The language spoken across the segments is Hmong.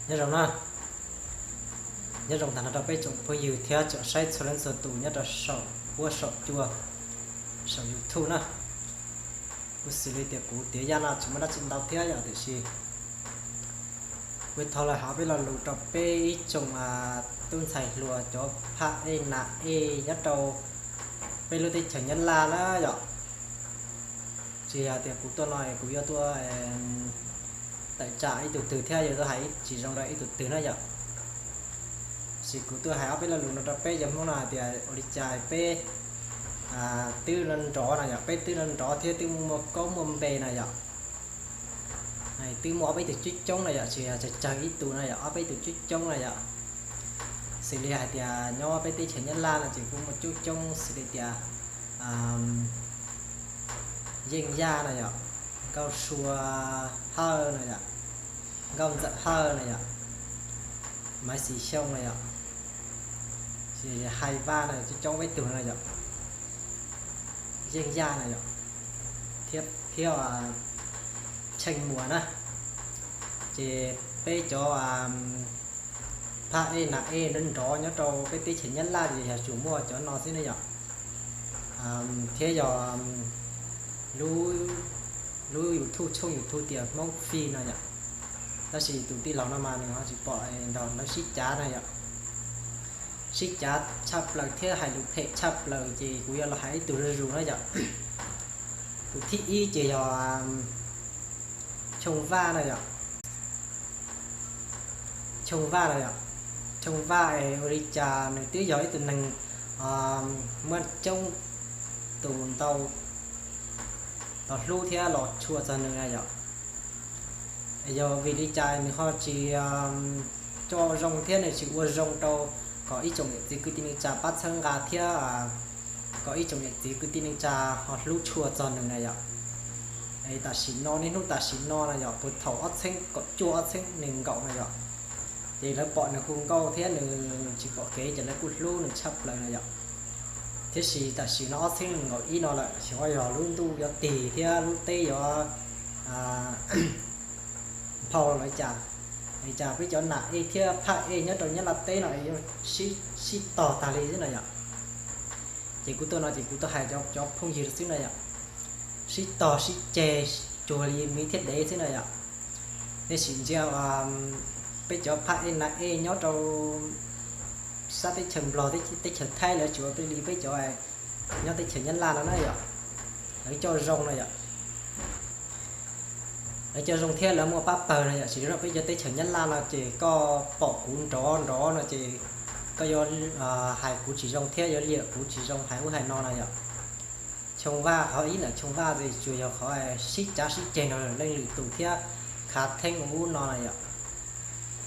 Nyob zoo na, nyob zoo tag nrho rau peb tsoom phooj ywg thiab tsoom saib txhua leej txhua tus nyob rau saum huab saum cua, saum YouTube na. Kuj xws li tias kuv Tiav Yaj no tsis muaj dab tsi ntau thiab yom, tiam sis kuv thov los hais peb lo lus rau peb ib tsoom tub ntxhais hluas cov phaj ej nam ej nyob rau peb lub teb chaws Nyab Laj na yom. Tsis yog tias kuv tuaj no kuv yuav tuaj tawm tsam ib tug twg thiab yuav tuaj hais tsis zoo rau ib tug twg na yom. Sis kuv tuaj hais ob peb lo lus no rau peb cov Hmoob no hais tias ua li cas peb twb nrov nrov no yom, peb twb nrov nrov thiab twb muaj koob muaj npe no yom. Twb muaj ob peb tug coob coob no yom, tsis yog tsawg tsawg ib tug no yom, ob peb tug coob coob no yom. Xws li hais tias nyob peb teb chaws Nyab Laj no ces kuj muaj coob coob xws li tias Yeej Yaj no yom, Nkauj Sua Hawj no yom, Nkauj Ntxawm Hawj no yom, Maiv Xis Xyooj no yom, Hais Vaj no coob coob peb tug no yom, Yeej Yaj no yom, thiab Tsheej Muas na. Ces peb cov phaj ej nam ej nrov nrov nyob rau peb teb chaws Nyab Laj ces yog tsuas muaj cov no xwb na yom. Thiab yog lub YouTube, tshooj YouTube tias Hmoob Fij no yom. Tab sis tus tij laug no mas nws ho tsis pom nrog lawv sib cav na yom. Sib cav tshaj plaws thiab hais lus phem tshaj plaws ces kuv yuav los hais ib tug zuj zus na yom. Tus thib ib ces yog Choo Vaj na yom. Choo Vaj na yom, Choo Vaj es ua li cas nws twb yog ib tug neeg muaj coob tus ntau los hlub thiab los tshua txog nws na yom. Yog vim li cas nws ho tsis coj zoo thiab nws tsis ua zoo rau kom ib tsoom niam txiv kwv tij neej tsa pab txhawb nqa thiab kom ib tsoom niam txiv kwv tij neej tsa ho hlub tshua txog nws na yom. Tam sim no niaj hnub tam sim no na yom, puag thaum ob txhiab kaum cuaj ob txhiab nees nkaum na yom, ces lawv pom nws hu nkauj thiab nws tsis pom kev ces lawv kuj hlub nws tshaj plaws na yom. Thiab sis tam sim no ob txhiab nees nkaum ib no lawm xyov yog lub ntuj yuav tig thiab lub teb yuav nphau los cas, cas peb cov nam ej thiab phaj ej nyob rau Nyab Laj teb no yuav sib tog tag li xwb na yom. Ces kuv tuaj no ces kuv tuaj hais cov phooj ywg xwb na yom, sib tog sib ceg cuag li miv thiab dev xwb na yom. Nej sim ntsia peb cov phaj ej nam ej nyob rau sab teb chaws Nplog, teb chaws Thaib lawv tsuas peb li peb cov nyob teb chaws Nyab Laj no na yom, lawv coj zoo no yom. Lawv coj zoo thiab lawv muaj pab pawg no yom, sis nyob peb cov teb chaws Nyab Laj no ces koj pom kuv nrov nrov no ces koj yuav hais kuv tsis zoo thiab yuav liam kuv tsis zoo hais ub hais no na yom. Choo Vaj qhov ib ntawm Choo Vaj ces tsuas yog qhov sib cav sib ceg nrog leej lwm tus thiab khav theeb ub no na yom.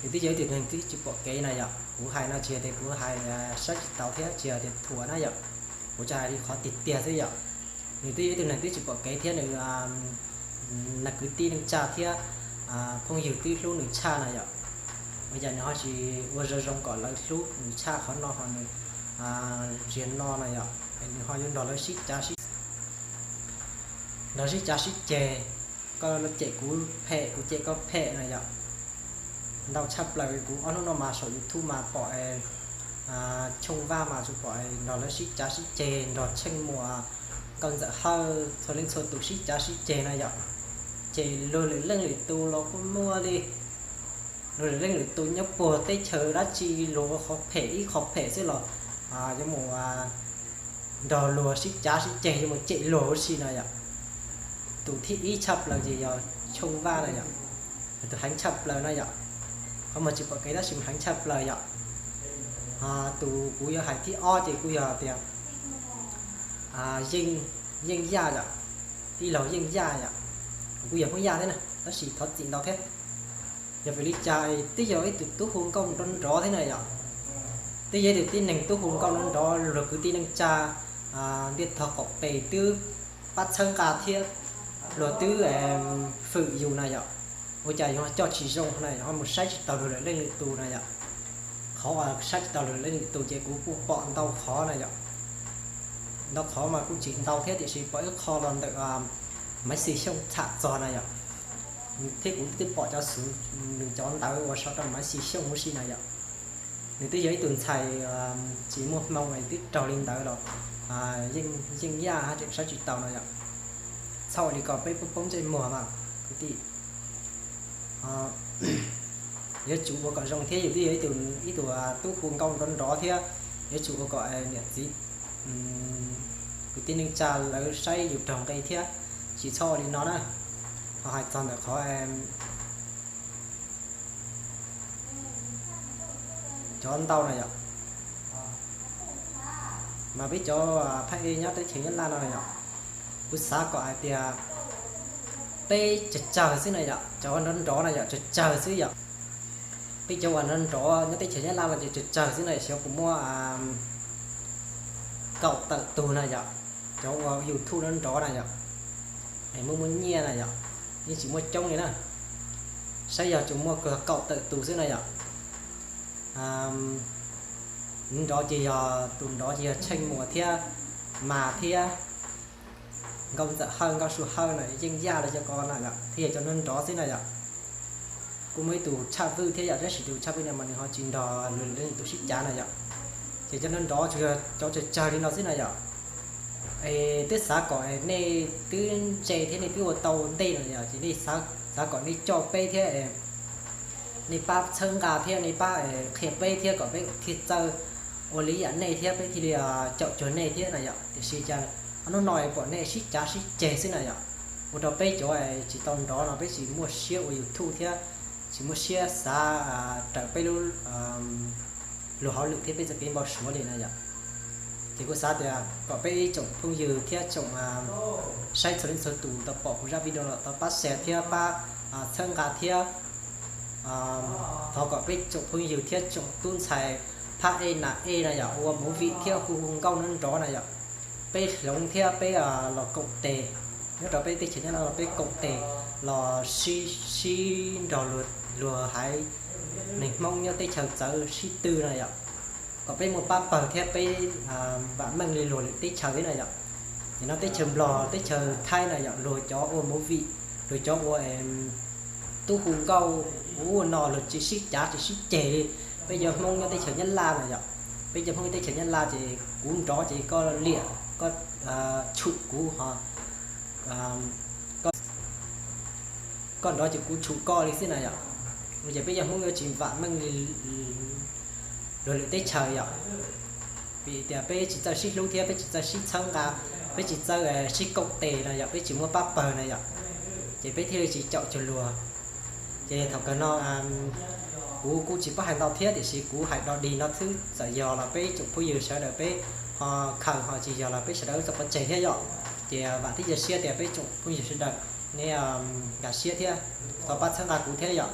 Nws twb yog ib tug neeg twb tsis pom kev na yom, kuv hais no tsis yog tias kuv hais saib tsis taus thiab tsis yog tias thuam na yom, kuv tsuas hais li qhov tiag tiag xwb yom. Nws twb yog ib tug neeg twb tsis pom kev thiab nws kwv tij neej tsa thiab phooj ywg twb hlub nws tshaj na yom. Ua cas nws ho tsis ua zoo zoo kom lawv hlub nws tshaj qhov no ho nws ziag no na yom, nws ho yuav nrog lawv sib cav sib, nrog sib cav sib ceg, koj cem kuv phem kuv cem koj phem na yom. Ntau tshaj plaws kuv ob hnub no mas saum YouTube mas pom Choo Vaj mas tsuas pom nrog lawv sib cav sib ceg nrog Tsheej Muas, Nkauj Ntxawm Hawj txhua leej txhua tus sib cav sib ceg na yom. Ces luag lwm leej lwm tus los kuj muaj li, luag lwm leej lwm tus nyob puag teb chaws dab tsi luag ua qhov phem ib qho phem xwb los yuav mus nrog luag sib cav sib ceg yuav mus cem luag ua si no yom. Tus thib ib tshaj plaws ces yog Choo Vaj na yom, tus heev tshaj plaws na yom. Qhov muag tsis pom kev tab sis mas heev tshaj plaws yom. Tus kuv yuav hais thib ob ces kuj yog tias Yeej, Yeej Yaj yom, tij laug Yeej Yaj yom. Kuv kuj yog Hmoob Yaj thiab na tab sis thov txim ntau thiab. Yog vim li cas twb yog ib tug tub hu nkauj nrov nrov thiab na yom, twb yog ib tug tib neeg tub hu nkauj nrov nrov luag kwv tij neej tsa ntiaj tog qaum pes twb pab txhawb nqa thiab luag twb fwm yus na yom. Ua cas yus ho coj tsis zoo na yom, ho mus saib tsis taus luag lwm leej lwm tus na yom. Qhov uas saib tsis taus luag lwm leej lwm tus ces kuv kuj pom ntau qhov na yom. Ntau qhov mas kuj tsis ntau thiab tiam sis pom ib qho los ntawm Maiv Xis Xyooj tham txog na yom. Thiab kuv twb pom cov xov, nws cov ntawv uas sau rau Maiv Xis Xyooj huv si na yom. Nws twb yog ib tug ntxhais tsis muaj hmoo es twb raug li ntawd los yeej yaj hab tseem saib tsis taus no yom. Txhob ua li ko peb poob ntsej muag mas kwv tij. Yuav tsum ua kom zoo thiab, yus twb yog ib tug, ib tug tub hu nkauj nrov nrov thiab, yuav tsum ua kom niam txiv kwv tij neej tsa lawv saib yus raug nqi thiab, tsis txhob ua li no na. Ho hais txog ntawm qhov cov ntau na yom, mas peb cov phaj ej nyob teb chaws Nyab Laj no na yom, kuv xav kom hais tias peb tsawg tsawg xwb na yom, cov uas nrov nrov na yom, tsawg tsawg xwb yom. Peb cov uas nrov nrov nyob teb chaws Nyab Laj no ces tsawg tsawg xwb na, xyov puas muaj kaum tawm tus na yom, cov ua YouTube nrov nrov na yom, es muaj muaj nyiaj na yom, yeej tsis muaj coob li na, saib yog tsuas muaj kaum tawm tus xwb na yom. Nrov ces yog tus nrov ces yog Tsheej Muas thiab Mas thiab Nkauj Ntxawm Hawj, Nkauj Su Hawj na, Yeej Yaj los cov ko na yom, thiaj yog cov nrov nrov xwb na yom. Kuj muaj ib tug Tshaj Vwj thiab yom, tab sis tus Tshaj Vwj no mas nws ho tsis nrog luag tus sib cav na yom. Ces cov nrov nrov tsuas yog cov tsawg tsawg li no xwb na yom. Es twb xav kom nej twb ntse thiab nej twb ua tau ntej no yom, ces nej xav kom nej coj peb thiab nej pab txhawb nqa thiab nej pab qhia peb thiab kom peb thiaj txawj ua li yam nej thiab peb thiaj li caum cuag nej thiab na yom. Tiam sis cas hnub no pom nej sib cav sib ceg xwb na yom, ua rau peb cov tsis tau nrov no peb tsis muaj siab ua YouTube thiab tsis muaj siab xav raws peb lub, luag hauj lwm thiab peb txoj kev npau suav li na yom. Ces kuv xav tias kom peb ib tsoom phooj ywg thiab tsoom saib txhua leej txhua tus tau pom kuv zaj video los tau pab share thiab pab txhawb nqa thiab thov kom peb tsoom phooj ywg thiab tsoom tub ntxhais phab ej nam ej na yom, ua movie thiab hu hu nkauj nrov nrov na yom, peb hloov thiab peb los koom tes, nyob rau peb teb chaws Nyab Laj los peb koom tes los sib, sib nrog luag haiv neeg Hmoob nyob teb chaws txawv sib tw na yom, kom peb muaj pab pawg thiab peb vam meej li luag lwm teb chaws thiab na yom. Nim no teb chaws Nplog teb chaws Thaib na yom, luag cov ua movie, luag cov ua tub hu nkauj ua no luag tsis sib cav tsis sib ceg li peb cov Hmoob nyob teb chaws Nyab Laj na yom. Peb cov Hmoob nyob teb chaws Nyab Laj ces kuv nrov ces koj liam, koj, tshum kuv ho, koj nrov ces kuv tshum koj li xwb na yom. Ces peb cov Hmoob yuav tsis vam meej li luag lwm teb chaws yom. Vim tias peb tsis txawj sib hlub thiab peb tsis txawj sib txhawb nqa, peb tsis txawj sib koom tes no yom, peb tsis muaj pab pawg na yom, ces peb thiaj li tsis caum cuag luag. Ces thaum kawg no kuv kuj tsis paub hais ntau thiab, tiam sis kuv hais do dig no xwb, txawm yog los peb tsoom phooj ywg sawv daws peb ho khaws ho tsis yog los peb sawv daws txoj pov tseg thiab yom. Ces vam thiab cia siab tias peb tsoom phooj ywg sawv daws nej nkag siab thiab tau pab txhawb nqa kuv thiab yom.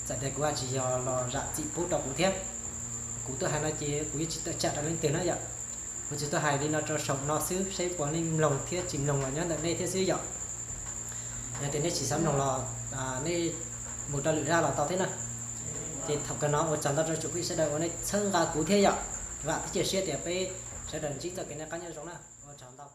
Txawm tias kuv tsis yog los zam txim pub rau kuv thiab, kuv tuaj hais no ces kuv yeej tsis tawm tsam rau leej twg na yom. Kuv tsuas tuaj hais li no rau saum no xwb, saib puas nej mloog thiab tsis mloog los nyob ntawm nej thiab xwb yom. Yog tias nej tsis xav mloog los nej mus rau lwm zaj los tau thiab na. Ces thaum kawg no ua tsaug ntau rau tsoom phooj ywg sawv daws uas nej txhawb nqa kuv thiab yom. Vam thiab cia siab tias peb sawv daws ntsib txoj kev noj qab nyob zoo na. Ua tsaug ntau.